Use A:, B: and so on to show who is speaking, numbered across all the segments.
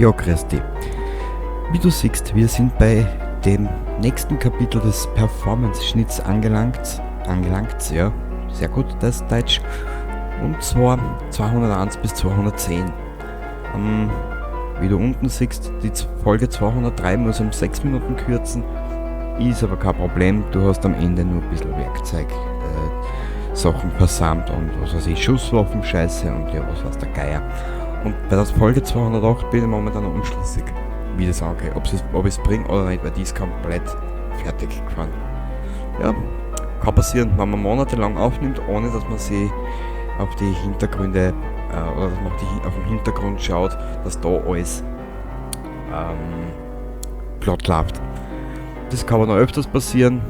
A: Ja, grüß dich. Wie du siehst, wir sind bei dem nächsten Kapitel des Performance-Schnitts angelangt. Angelangt, ja, sehr gut, das Deutsch. Und zwar 201 bis 210. Wie du unten siehst, die Folge 203 muss um 6 Minuten kürzen. Ist aber kein Problem, du hast am Ende nur ein bisschen Werkzeug, Sachen versammelt und was weiß ich, Schusswaffen, Scheiße und ja, was weiß der Geier. Und bei der Folge 208 bin ich momentan noch unschlüssig, wie das angeht, ob ich's bringe oder nicht, weil die ist komplett fertig gefahren. Ja, kann passieren, wenn man monatelang aufnimmt, ohne dass man sich auf die Hintergründe, oder dass man auf den Hintergrund schaut, dass da alles glatt läuft. Das kann aber noch öfters passieren.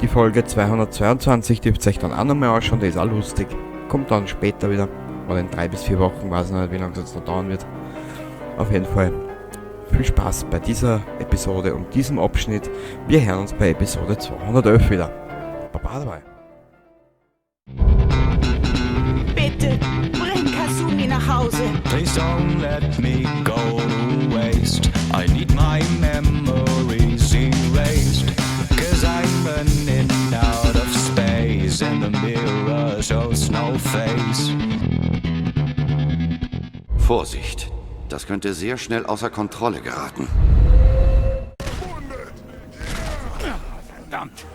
A: Die Folge 222 dürft ihr euch dann auch nochmal anschauen, die ist auch lustig. Kommt dann später wieder, oder in 3 bis 4 Wochen, weiß ich noch nicht, wie lange es jetzt noch dauern wird. Auf jeden Fall viel Spaß bei dieser Episode und diesem Abschnitt. Wir hören uns bei Episode 211 wieder. Baba dabei.
B: Bitte, bring Kasumi nach Hause.
C: Please don't let me go to waste. I need my memories erased. 'Cause I'm running out of space and the mirror shows no face.
D: Vorsicht, das könnte sehr schnell außer Kontrolle geraten.
C: Verdammt!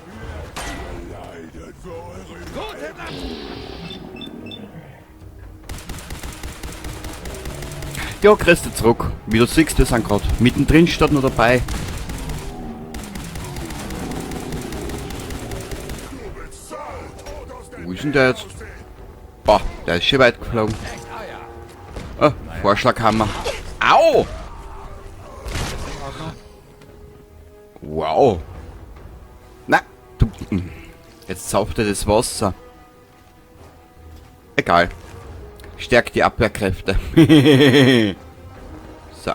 A: Ja, grüß dich zurück. Wie du siehst, wir sind grad mittendrin statt nur dabei. Wo ist denn der jetzt? Boah, der ist schon weit geflogen. Oh, Vorschlaghammer. Au! Wow. Na, du. Jetzt sauft er das Wasser. Egal. Stärkt die Abwehrkräfte. So.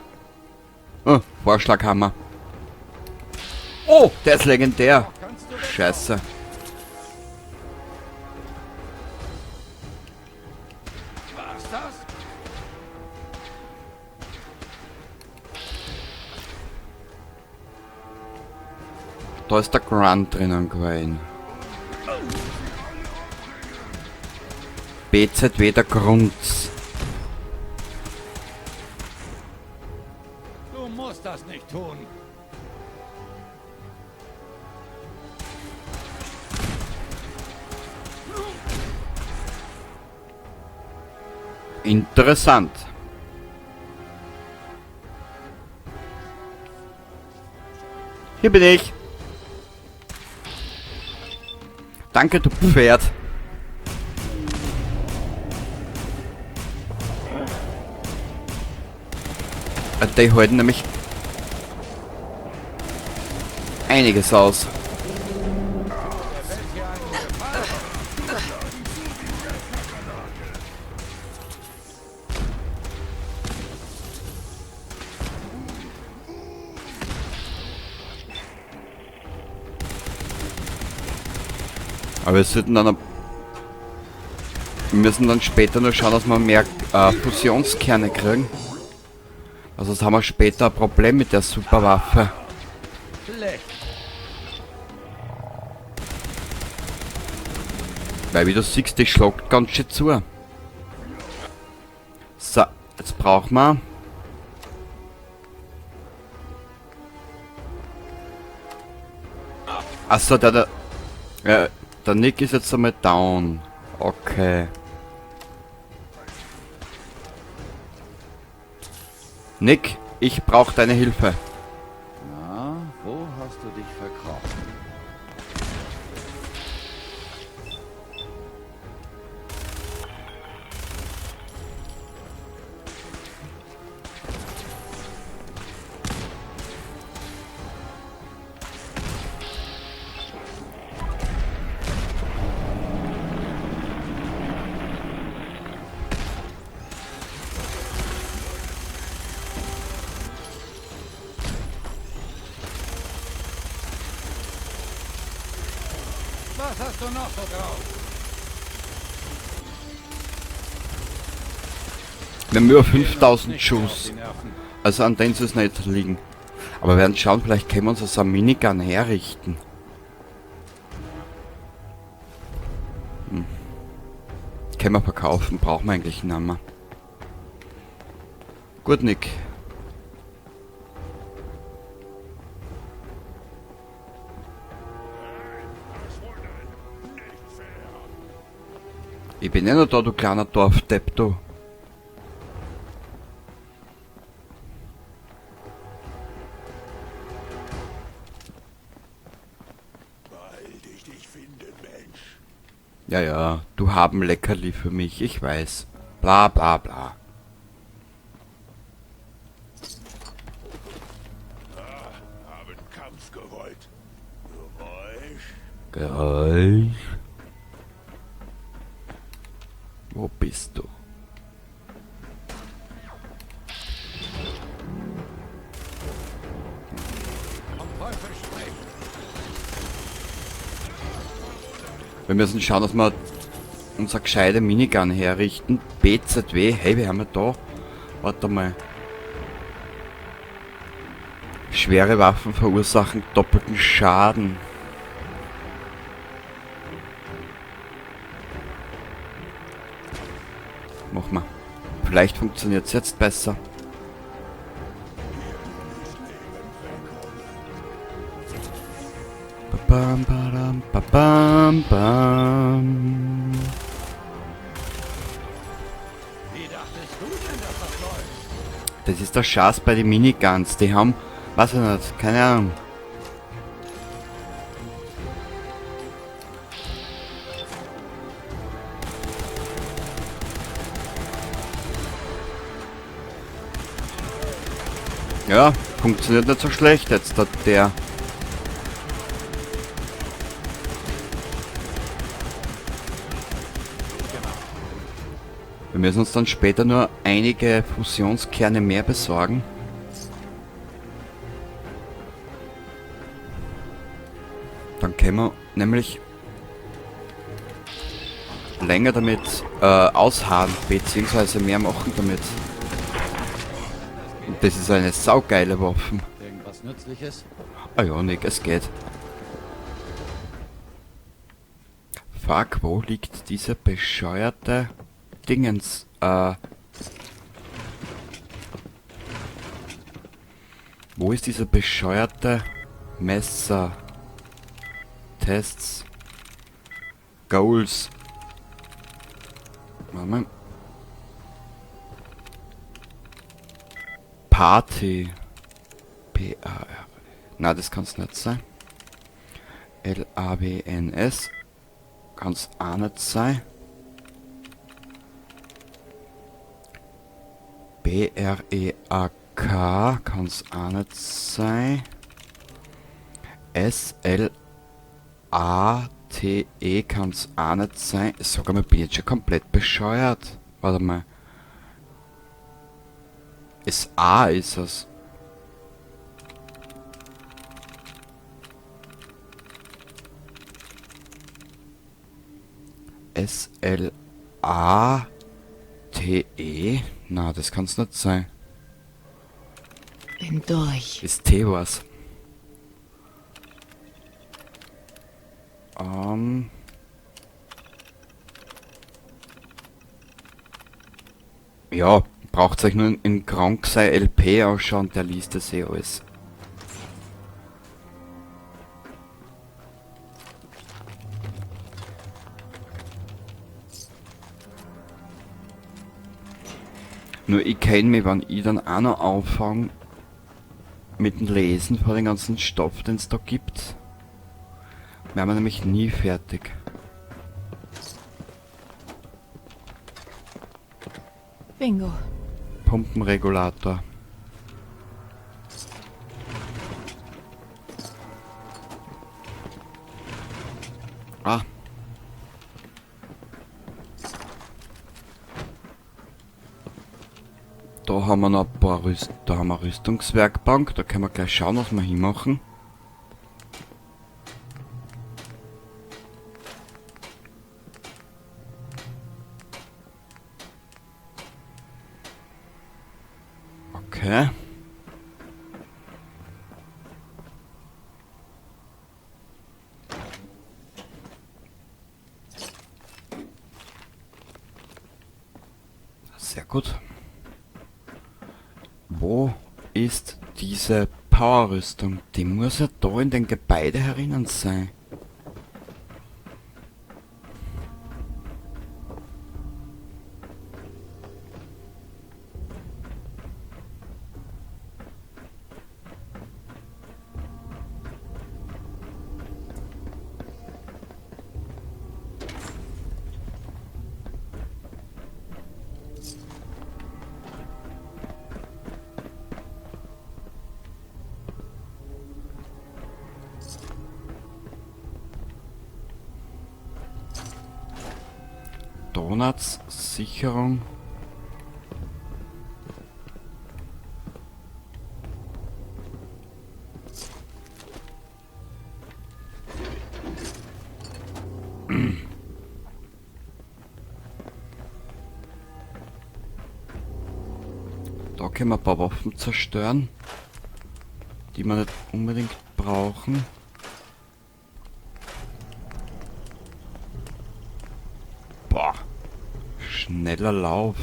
A: Oh, Vorschlaghammer. Oh, der ist legendär. Scheiße. Da ist der Grunt drinnen gewesen. BZW der Grunz.
C: Du musst das nicht tun.
A: Interessant. Hier bin ich. Danke, du Pferd. Die halten nämlich einiges aus. Aber wir sollten dann, wir müssen dann später noch schauen, dass wir mehr Fusionskerne kriegen. Also sonst haben wir später ein Problem mit der Superwaffe. Weil wie du siehst, die schlagt ganz schön zu. So, jetzt brauchen wir... Achso, der Nick ist jetzt einmal down. Okay. Nick, ich brauch deine Hilfe.
D: Na, wo hast du dich verkrochen?
C: Was hast du noch so drauf?
A: Wir haben über 5000 Schuss. Also an denen soll es nicht liegen. Aber wir werden schauen, vielleicht können wir uns so eine Minigun herrichten. Hm. Können wir verkaufen, brauchen wir eigentlich nicht mehr. Gut, Nick. Ich bin eh noch da, du kleiner Dorfdepp, du. Ja, ja, du haben Leckerli für mich, ich weiß. Bla bla bla.
E: Haben Kampf gewollt. Geräusch.
A: Geräusch. Wo bist du? Wir müssen schauen, dass wir unser gescheite Minigun herrichten. BZW, hey, wir haben ja da. Warte mal. Schwere Waffen verursachen doppelten Schaden. Mach mal. Vielleicht funktioniert es jetzt besser. Bam, badam, ba, bam, bam. Das ist der Schatz bei den Miniguns. Die haben, weiß ich nicht, keine Ahnung. Ja, funktioniert nicht so schlecht jetzt, der. Wir müssen uns dann später nur einige Fusionskerne mehr besorgen. Dann können wir nämlich länger damit ausharren, beziehungsweise mehr machen damit. Und das ist eine saugeile Waffe.
F: Irgendwas Nützliches?
A: Ah ja, Nick, es geht. Fuck, wo liegt diese bescheuerte Dingens? Wo ist dieser bescheuerte Messer? Tests. Goals. Warte mal. Party. P-A-R. Na, das kann's nicht sein. L-A-W-N-S. Kann's auch nicht sein. B-R-E-A-K. Kann's auch nicht sein. S-L-A-T-E. Kann's auch nicht sein. Sag mal, bin ich jetzt schon komplett bescheuert. Warte mal. S-A ist es. S-L-A-T-E? Na, das kann's nicht sein.
B: Bin durch.
A: Ist T was? Ja, braucht euch nur in Krank sei LP ausschauen, der liest das eh alles. Nur ich kenn mich, wenn ich dann auch noch anfang mit dem Lesen von dem ganzen Stoff, den es da gibt, wären wir nämlich nie fertig.
B: Bingo.
A: Pumpenregulator. Ah. Da haben wir noch ein paar Rüst-, da haben wir Rüstungswerkbank, da können wir gleich schauen, was wir hinmachen. Okay. Wo ist diese Powerrüstung? Die muss ja da in den Gebäude herinnen sein. Donuts, Sicherung. Da können wir ein paar Waffen zerstören, die wir nicht unbedingt brauchen. Boah, schneller Lauf.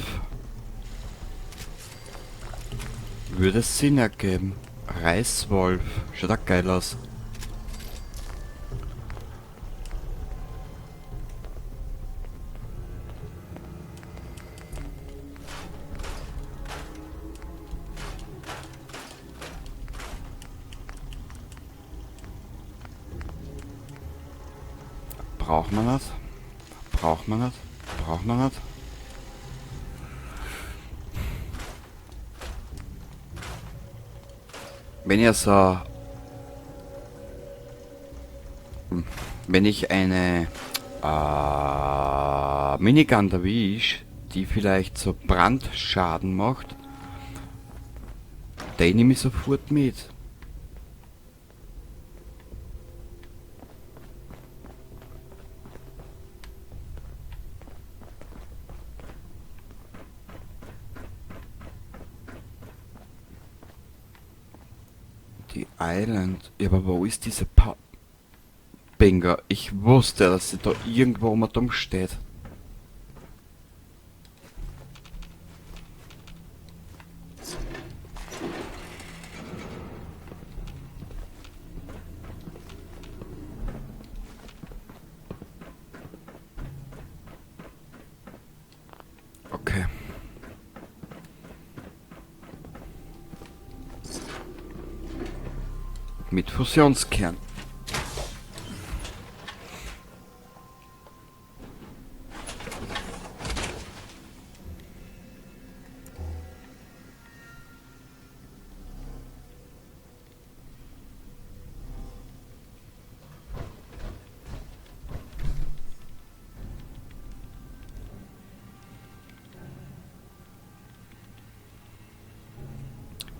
A: Würde Sinn ergeben. Reißwolf, schaut auch geil aus. Braucht man das? Braucht man das? Braucht man das? Wenn ihr so... Wenn ich eine Minigun erwische, die vielleicht so Brandschaden macht, den nehme ich sofort mit. Die Island. Ja, aber wo ist diese Bingo. Ich wusste, dass sie da irgendwo mal dumm steht. Okay. Mit Fusionskern.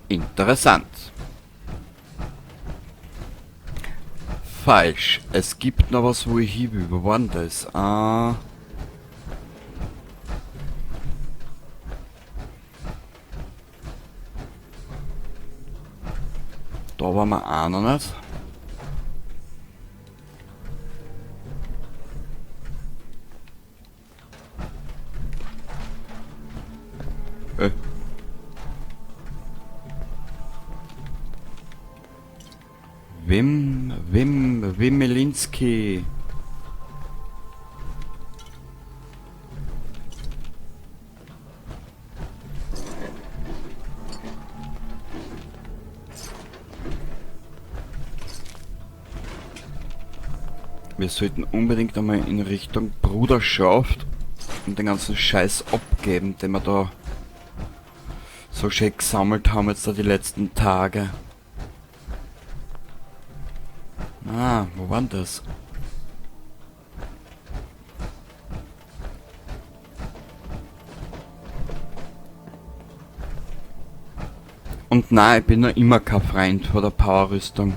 A: Interessant. Falsch. Es gibt noch was, wo ich hin will. Wo war denn das? Ah. Da waren wir auch noch nicht. Wim Wimmelinski. Wir sollten unbedingt einmal in Richtung Bruderschaft und den ganzen Scheiß abgeben, den wir da so schön gesammelt haben jetzt da die letzten Tage. Ah, wo war denn das? Und nein, ich bin noch immer kein Freund von der Powerrüstung.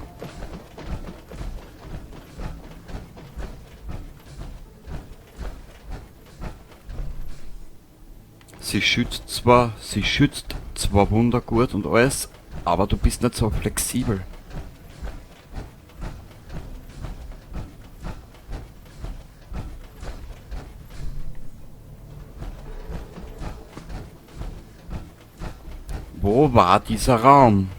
A: Sie schützt zwar wundergut und alles, aber du bist nicht so flexibel. Wo war dieser Raum?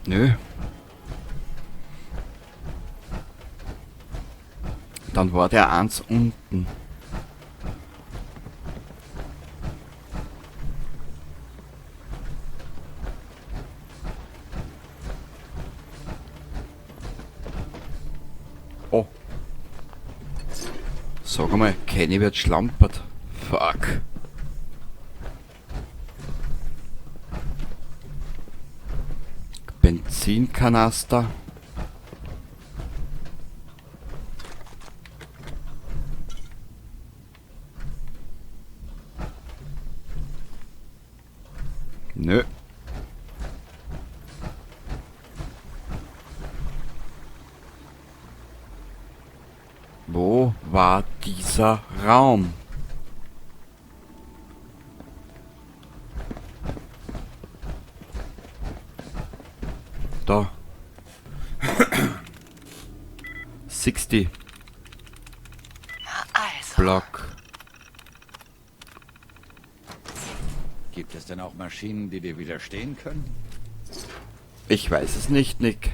A: Nö. Dann war der eins unten. Oh. Sag einmal, Kenny wird schlampert. Fuck. Benzinkanister. Nö. Wo war dieser Raum? Da. 60.
B: Also.
A: Block.
F: Gibt es denn auch Maschinen, die dir widerstehen können?
A: Ich weiß es nicht, Nick.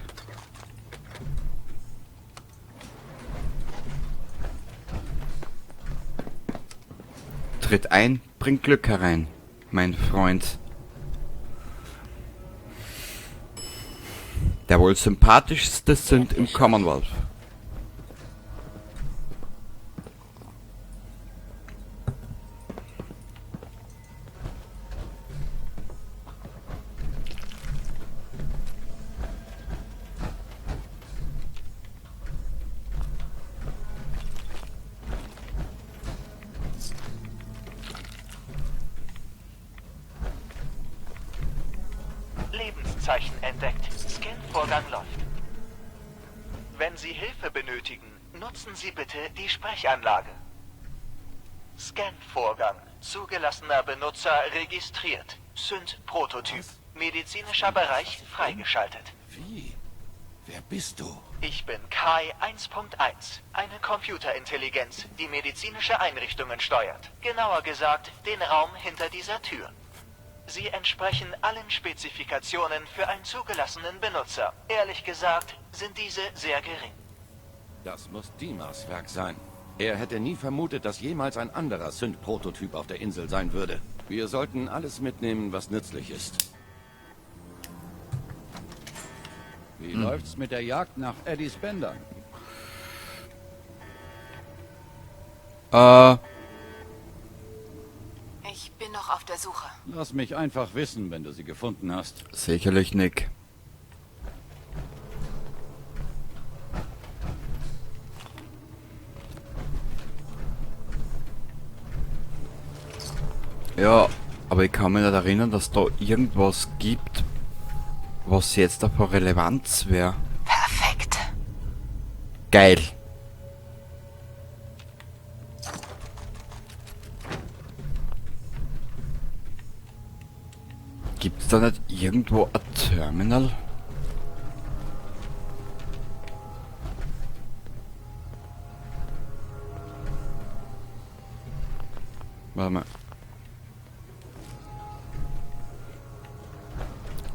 A: Tritt ein, bring Glück herein, mein Freund. Der wohl sympathischste sind im Commonwealth.
G: Lebenszeichen entdeckt. Scan-Vorgang läuft. Wenn Sie Hilfe benötigen, nutzen Sie bitte die Sprechanlage. Scan-Vorgang. Zugelassener Benutzer registriert. Synth-Prototyp. Medizinischer Bereich freigeschaltet.
F: Wie? Wer bist du?
G: Ich bin Kai 1.1, eine Computerintelligenz, die medizinische Einrichtungen steuert. Genauer gesagt, den Raum hinter dieser Tür. Sie entsprechen allen Spezifikationen für einen zugelassenen Benutzer. Ehrlich gesagt, sind diese sehr gering.
D: Das muss Dimas Werk sein. Er hätte nie vermutet, dass jemals ein anderer Synth-Prototyp auf der Insel sein würde. Wir sollten alles mitnehmen, was nützlich ist.
F: Wie läuft's mit der Jagd nach Eddies Bändern?
B: Ich bin noch auf der Suche.
F: Lass mich einfach wissen, wenn du sie gefunden hast.
A: Sicherlich, Nick. Ja, aber ich kann mich nicht erinnern, dass da irgendwas gibt, was jetzt davon Relevanz wäre.
B: Perfekt.
A: Geil. Gibt's da nicht irgendwo ein Terminal? Warte mal.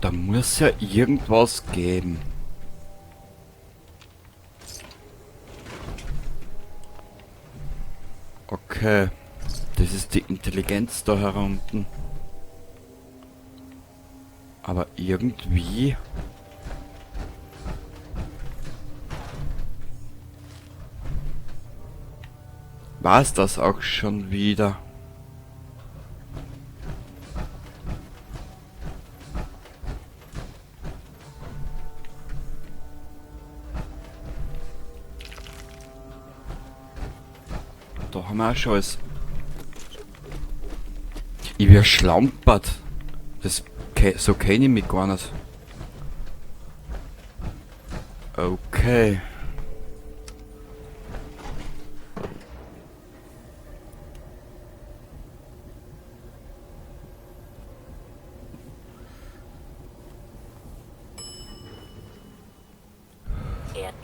A: Da muss ja irgendwas geben. Okay. Das ist die Intelligenz da herunten. Aber irgendwie... War es das auch schon wieder? Da haben wir auch schon alles. Ich wär schlampert. Das so kenn ich mich gar nicht. Okay.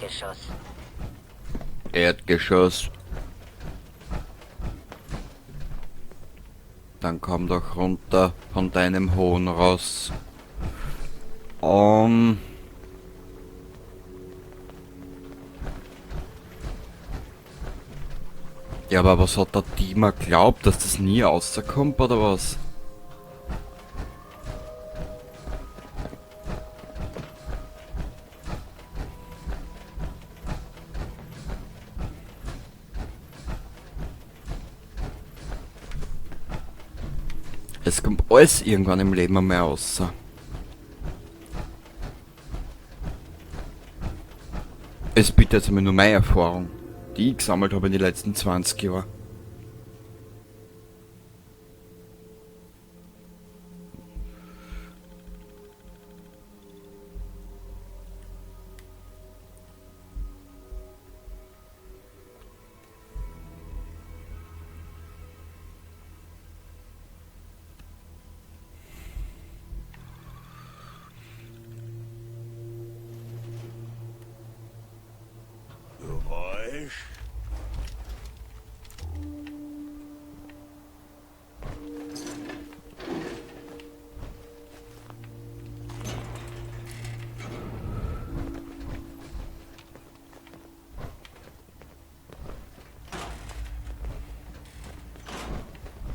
H: Erdgeschoss.
A: Erdgeschoss. Dann komm doch runter von deinem hohen Ross. Ja, aber was hat der Dima geglaubt, dass das nie rauskommt, oder was? Es kommt alles irgendwann im Leben einmal raus. Es bitte jetzt einmal nur meine Erfahrung, die ich gesammelt habe in den letzten 20 Jahren.
E: Geräusch?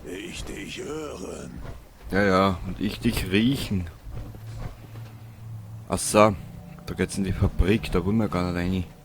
E: Ich dich hören.
A: Ja, ja, und ich dich riechen. Ach so, da geht's in die Fabrik, da wollen wir gar nicht rein.